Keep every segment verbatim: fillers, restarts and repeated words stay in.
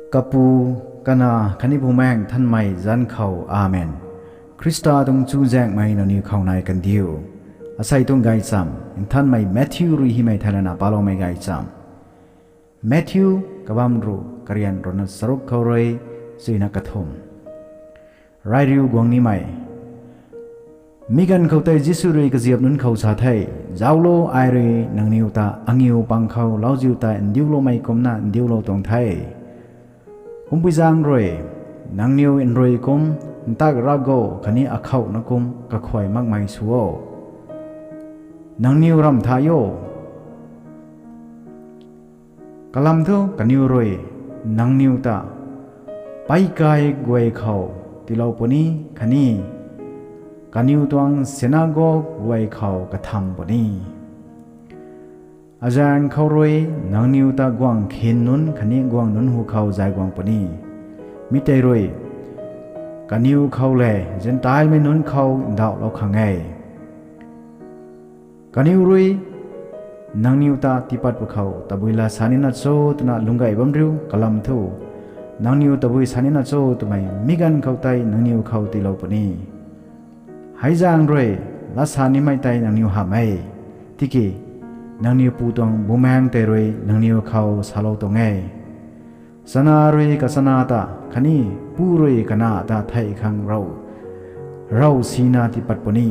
Kapu, Kanac khatni Bumaengh Nthanmei zanc khou, Amen. Khrista tuang chuzaenghmei nangniw khou nai kandiu. Asei tuang gaychamv Nthanmei Matthew rui hymei thei lana paloumei gaychamv. Matthew, kabamv ruh, karian ruhna charuk khou rui chuina kathumh. Rai riu guang nimei. Mi ganv khou tei Jisu rui kaziap nunc khou sa the, Zauclo, ai rui nangniw ta angiu pang khou lauziu ta ndiuloumei kumcna ndiulou tuang the. Kumpui zaeng rui, nangniw nrui kum ntak rak go khatni akhouna kum kakhuay makmei sw o. Nangniw ramh thay o. Kalam thu kaniw rui nangniw ta peikai guay khou tiilou puni khatni kaniw tuang sinagog guay khou katham puni. Azaeng khou rui nangniw ta guang khin nunc khatni guang nunc hu khou zay guang puni. Mi tei rui kaniw khou lev Zentelmei nunc khou ndauhlou khang e. Kaniw rui nangniw ta tiipat pwkhou tabui laa sa nina cho twna lungcgay bam riu. Kalam thu nangniw tabui sa nina cho twmei mi ganv khou tei nangniw khou tiilou puni. Hei zaeng rui laa sa nimei tei nangniw hamh e, tiki nangniw Pu tuang Bumaengh tei rui nangniw khou salou tuang e. Chana rui kachana ta khatni pu rui kanac ta theih khang rav, rav sina tiipat puni.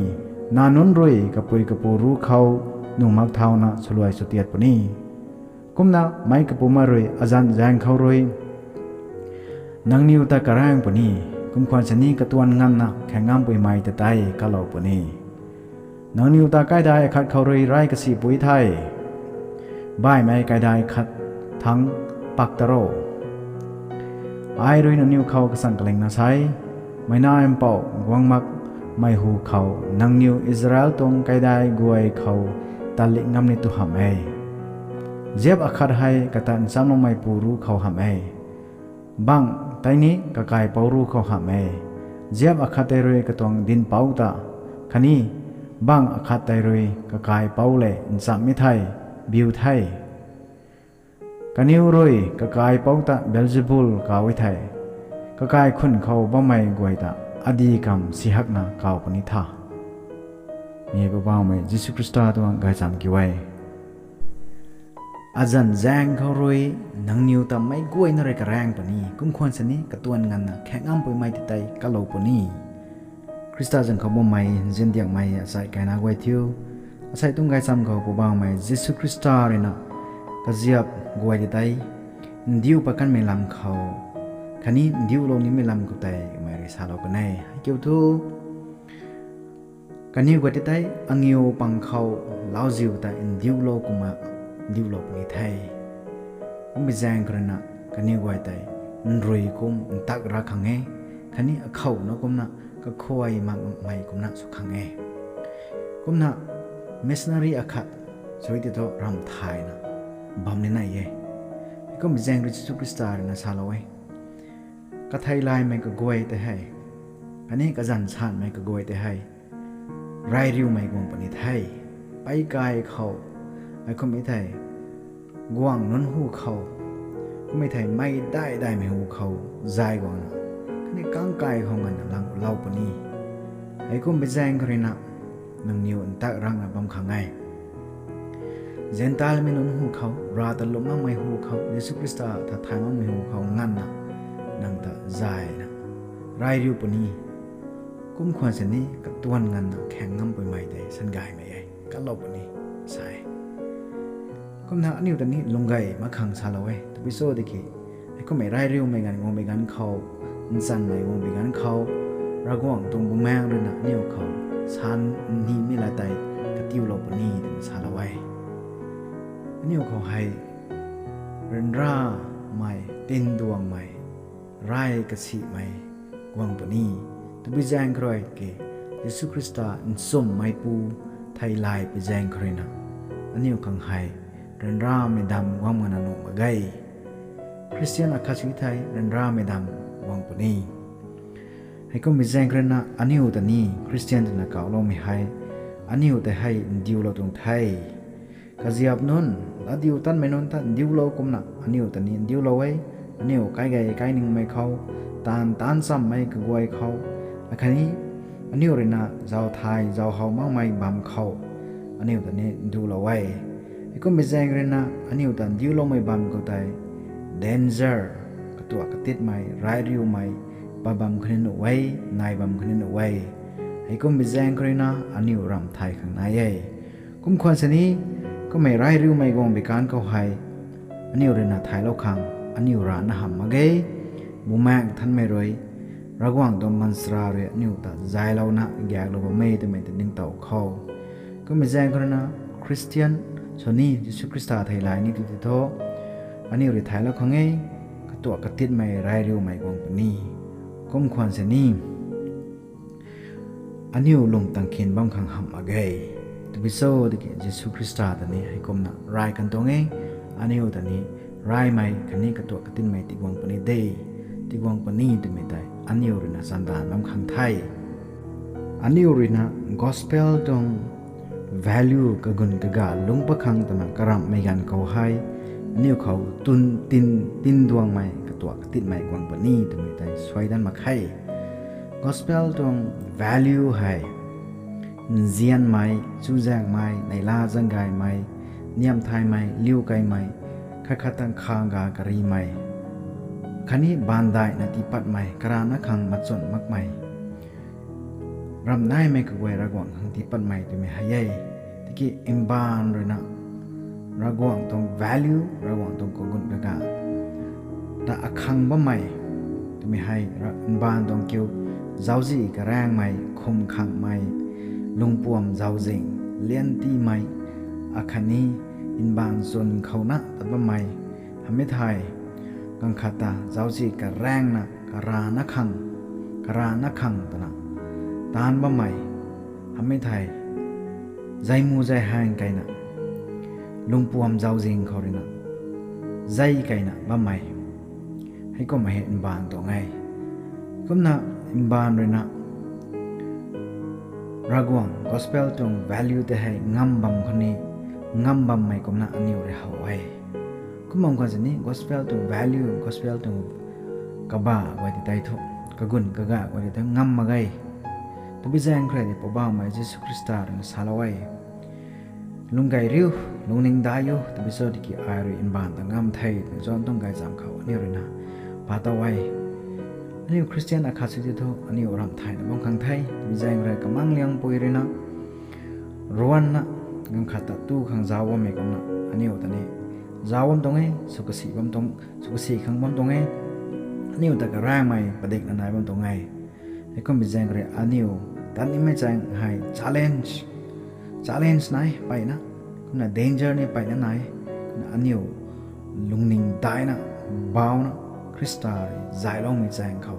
Nac nunc rui kapui kapu ruc khou nuh mak thauna swluai swtiat puni. Kumna meic kapumei rui azanc zaeng khou rui nangniw ta karaeng puni, kum khwan sini katuan nganvna khaengngam puimei ta tei kalou puni. Nangniw ta kaidai akhat khou rui rai kasipui the, baihmei kaidai khat thangc pak ta ro. Ai rui nangniw khou kachang kalingna sa e, meic nai mpouh guang makmei hu khou nangniw Israel tuang kaidai guay khou tat li ngam ni tu hamh e. Ziap akhat hei kata nchamloumeipu ruc khou hamh e, bangc tei ni kakaipouc ruc khou hamh e. Ziap akhat tei rui katuang dinhpouc ta khatni bangc akhat tei rui kakaipouc lev nchamhmei thei biu the. Kaniw rui kakaipouc ta Beelzebul kaw e thei, kakai khun khou bammei guay ta adi kamv sihakna kaw puni tha. Mi Poubauhmei Jisu Khrista tuang gaychamv kiu e. Azanc zaeng khou rui nangniw ta meic guayna rui karaeng puni, kum khwan sini katuan nganvna khaengngam puimei ta tei kalou puni. Khrista zanc khou bammei nziandiakmei achai kaina guay thiu, asei tuang gaychamv khou Poubauhmei Jisu Khrista ruina kaziap guay ta tei ndiu pat kanmei lam khou khatni ndiulou nimei lam khou tei kamei rui salou kan e. Heikiu thu, kaniw guay ta tei angiu pang khou lauziu ta ndiulou kumna ndiulou puni the. Kummei zaeng khou ruina kaniw guay tei nrui kum ntak rak khang e, khatni akhouna kumna kakhuay makmei kumna sw khang e. Kumna missionary akhat sui ti thu ramh thayna bam ni nai e. Heikummei zaeng rui Jisu Khrista ruina salou e, kathei laymei kaguay tei hei khatni kazanc sanmei kaguay tei hei rai riumei guang puni the. Peikai khou, heikummei thei guang nunc hu khou, kummei thei mei dai daimei hu khou zay guangna khatni kangkai khou nganvna lang lou puni. Heikummei zaeng khou ruina nangniw ntak rakna bam khang e. Zentelmei nunc hu khou, rav ta lwm makmei hu khou, Jisu Khrista ta thay makmei hu khou nganvna nang ta zayna rai riu puni. Kum khwan sini katuan nganvna khaengngam puimei tei sangaymei e, kalou puni, sa e. Kumna aniu ta ni lungcgay mak khang salou e, tabui cho tiki heikummei rai riumei ganv guangmei ganv khou, nchanmei guangmei ganv khou, Ravguangc tuang Bumaengh ruina aniu khou sa nimei la tei katiulou puni twna salou e. Aniu khou hei ryanramei, tinduangmei, rai kasimei guang puni. Tabui zaeng khou rui ki, Jisu Khrista nchumhmeipu thei lay pui zaeng khou ruina aniu khang hei ryanramei dam guang makna nuh mak ge. Khristian akhat sw thei ryanramei dam guang puni. Heikummei zaeng khou ruina aniu ta ni Khristian twna kauhloumei hei aniu tei hei ndiulou tuang the. Kaziap nunc, latdiutatmei nunc ta ndiulou kumna aniu ta ni ndiulou e. aniu kaigei kainingmei khou, taanv taanc chammei kaguay khou, akhatni aniu ruina zauc thay zauc how makmei bam khou aniu ta ni duclou e. Heikummei zaeng ruina aniu ta ndiuloumei bam khou tei danger, katuak katitmei, rai riumei pat bam khatni nuh e, nai bam khatni nuh e. Heikummei zaeng khou ruina aniu ramh thay khang nai e. Kum khwan sini, kummei rai riumei guang bi kan khou hei aniu ruina thaylou khang aniu rana hamh mak ge. Bumaengh Nthanmei rui, Ravguangc tuang mansara rui aniu ta zaylouna gaeklou bammei twmei ta ningtow khou, kummei zaeng khou ruina Khristian sw ni, Jisu Khrista thei lay ni tu ti thu, aniu rui thaylou khang e, katuak katitmei rai riumei guang puni. Kum khwan sini, aniu lung tangkhin bam khang hamh mak ge. Tabui cho tiki Jisu Khrista ta ni heikumna rai kan tuang e, aniu ta ni raymei khatni katuak katitmei tiguang puni de, tiguang puni twmei tei aniu ruina chandanv bam khang the. Aniu ruina gospel tuang value kagun kaga lungc pat khang twna karamhmei ganv khou hei, aniu khou tun tin, tin duangmei katuak katitmei guang puni twmei tei suaidan mak khe. Gospel tuang value hei nzianmei, chuzaenghmei, neihla zaeng gaymei, niamh thaymei, liu keymei, khat khat tang khang ga karimei, khatni baanv daihna tiipatmei, karana khang machwn makmei, ramh naimei kaguay Ravguangc khang tiipatmei twmei hei e. Tiki mbaanv ruina Ravguangc tuang value, Ravguangc tuang kagun kaga ta akhang bammei twmei hei, mbaanv tuang kiu zauczih karaengmei, khum khangmei, lungpuam zauczing, liantiimei, akhatni mbaanv chwn khouna tat bammei, hamei thei ganv khat ta zauczih karaengna karana khang, karana khang twna taanc bammei, hamei thei zeimu zeihaeng keyna, lungpuam zauczing khou ruina zei keyna bammei, heikumna hei mbaanv tuang e. Kumna mbaanv ruina Ravguangc gospel tuang value tei hei ngam bam khatni ngam bammei kumna aniu rui how e. Kum bam khwan sini gospel tuang value, gospel tuang kaba guay ti tei thu, kagun kaga guay ti tei ngam mak ge. Tabui zaeng khou rui di Poubauhmei Jisu Khrista ruina salou e, lung gay riu, lungning dai o, tabui cho tiki ai rui mbaanv ta ngam the twna John tuang gaychamv khou aniu ruina pa tow e. Aniu Khristian akhat sw ti thu aniu ramh thayna bam khang the. Tabui zaeng khou rui kamang liangpui ruina ruanna ganv khat ta tu khang zauc bammei kumna aniu ta ni zauc bam tuang e, sw kasi bam tuang, sw kasi khang bam tuang e. Aniu ta karaengmei padikna nai bam tuang e. Heikumbi zaeng khou rui aniu tat nimei chaeng hei challenge, challenge nai mpeyna, kumna danger ni mpeyna nai, kumna aniu lungning daina, bauna, Khrista rui zayloumei chaeng khou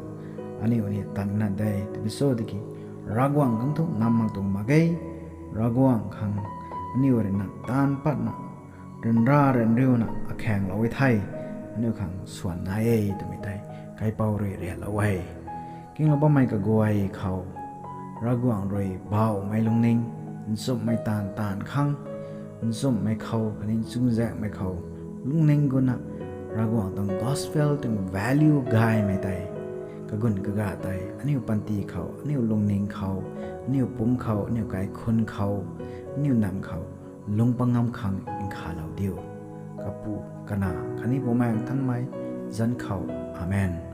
aniu ni tat nina de. Tabui cho tiki Ravguangc khang thu ngam mak tuang mak ge. Ravguangc khang aniu ruina taanc patna, ryanra ryanriuna akhaenglou e the, aniu khang swan nai e twmei tei kaipouc rui rianlou e. Kinglou bammei kaguay khou Ravguangc rui bauhmei lungning, nchumhmei taanv taanv khang, nchumhmei khou khatni chuzaenghmei khou lungning guna Ravguangc tuang gospel tuang value gaymei tei, kagun kaga tei aniu panty khou, aniu lungning khou, aniu pumc khou, aniu kaikhunc khou, aniu nam khou lung pat ngam khang nkhavlou diu. Kapu, Kanac khatni Bumaengh Nthanmei zanc khou. Amen.